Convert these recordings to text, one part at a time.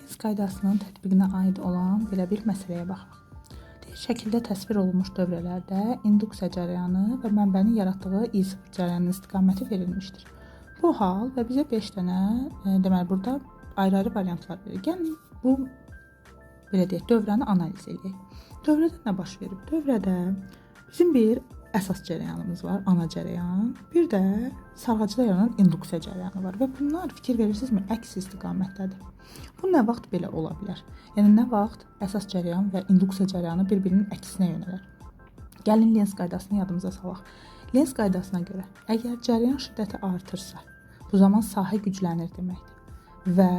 Lenz qaydasının tətbiqinə aid olan belə bir məsələyə baxaq. Deyir, şəkildə təsvir olunmuş dövrələrdə induksiya cərəyanı və mənbənin yaratdığı I0 cərəyanının istiqaməti verilmişdir. Bu hal və bizə 5 dənə, deməli burada ayrı-ayrı variantlar verir. Gəlin bu belə deyək, dövrəni analiz edək. Dövrədə nə baş verib? Dövrədə bizim bir əsas cərəyanımız var, ana cərəyan, bir də sarğacda yaranan induksiya cərəyanı var və bunlar fikir verirsinizmi, əks istiqamətdədir. Bu nə vaxt belə ola bilər? Yəni nə vaxt əsas cərəyan və induksiya cərəyanı bir-birinin əksinə yönələr? Gəlin Lenz qaydasını yadımıza salaq. Lenz qaydasına görə əgər cərəyan şiddəti artırsa, bu zaman sahə güclənir deməkdir və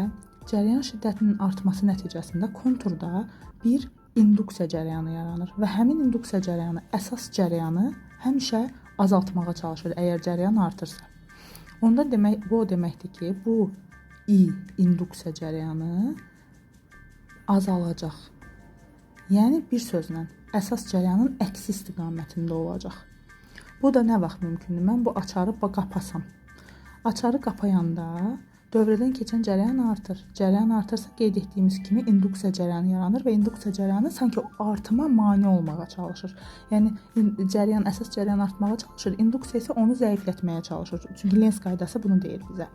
cərəyan şiddətinin artması nəticəsində konturda bir induksiya cərəyanı yaranır və həmin induksiya cərəyanı əsas cərəyanı həmişə azaltmağa çalışır əgər cərəyan artırsa. Onda demək bu o deməkdir ki, bu I induksiya cərəyanı azalacaq. Yəni bir sözlə əsas cərəyanın əksi istiqamətində olacaq. Bu da nə vaxt mümkündür? Mən bu açarı qapasam. Açarı qapayanda dövrədən keçən cərəyan artır. Cərəyan artırsa qeyd etdiyimiz kimi induksiya cərəyanı yaranır və induksiya cərəyanı sanki artıma mane olmağa çalışır. Yəni cərəyan, əsas cərəyan artmağa çalışır, induksiya isə onu zəiflətməyə çalışır. Çünki Lenz qaydası bunu deyir bizə.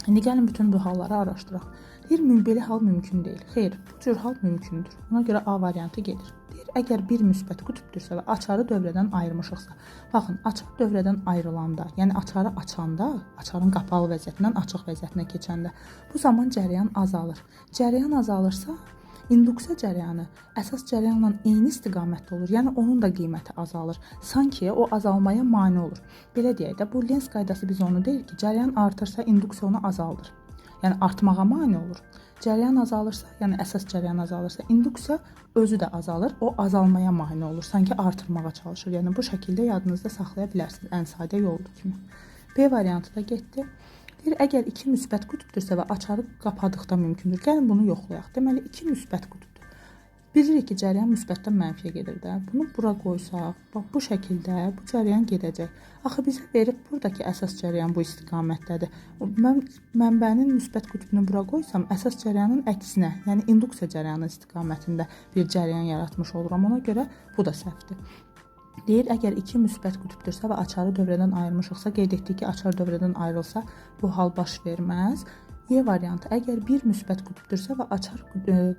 İndi gəlin bütün bu halları araşdıraq. Deyir, belə hal mümkün deyil. Xeyr, bu cür hal mümkündür. Ona görə A variantı gedir. Deyir, əgər bir müsbət qütbdürsə və açarı dövrədən ayırmışıqsa, baxın, açar dövrədən ayrılanda, yəni açarı açanda, açarın qapalı vəziyyətindən açıq vəziyyətinə keçəndə, bu zaman cərəyan azalır. Cərəyan azalırsa, induksiya cərəyanı əsas cərəyanla eyni istiqamətdə olur. Yəni onun da qiyməti azalır. Sanki o azalmaya mane olur. Belə deyək də, bu Lenz qaydası bizə onu deyir ki, cərəyan artırsa induksiya onu azaldır. Yəni artmağa mane olur. Cərəyan azalırsa, yəni əsas cərəyan azalırsa, induksiya özü də azalır. O azalmaya mane olur. Sanki artırmağa çalışır. Yəni bu şəkildə yadınızda saxlaya bilərsiniz. Ən sadə yoldur kimi. B variantı da getdi. Deyir, əgər iki müsbət qütbdürsə və açarı qapadıqda mümkündür. Gəlin bunu yoxlayaq. Deməli, iki müsbət qütbdür. Bilirik ki, cərəyan müsbətdən mənfiyə gedir də. Bunu bura qoysaq, bax bu şəkildə bu cərəyan gedəcək. Axı bizə verib buradakı əsas cərəyan bu istiqamətdədir. Mən mənbənin müsbət qütbünü bura qoysam, əsas cərəyanın əksinə, yəni induksiya cərəyanı istiqamətində bir cərəyan yaratmış oluram. Ona görə bu da səhvdir. Deyir, əgər iki müsbət qütbdürsə və açarı dövrədən ayırmışıqsa, qeyd etdik ki, açar dövrədən ayrılsa, bu hal baş verməz. Y variantı, əgər bir müsbət qütbdürsə və açar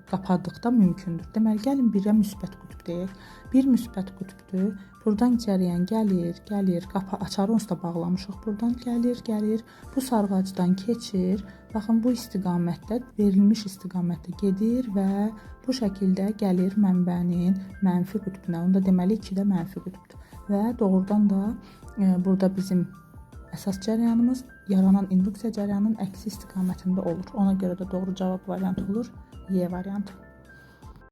qapadıqda mümkündür. Deməli, gəlin birə müsbət qütb deyək. Bir müsbət qütbdür. Buradan cərəyan gəlir, gəlir, açarı onsuz da bağlamışıq. Buradan gəlir, gəlir, bu sarğacdan keçir. Baxın, bu istiqamətdə, verilmiş istiqamətdə gedir və bu şəkildə gəlir mənbənin mənfi qütbünə. Onda deməli, 2 də mənfi qütbdür. Və doğrudan da burada bizim əsas cərəyanımız yaranan induksiya cərəyanının əksi istiqamətində olur. Ona görə də doğru cavab variantı olur Y variantı.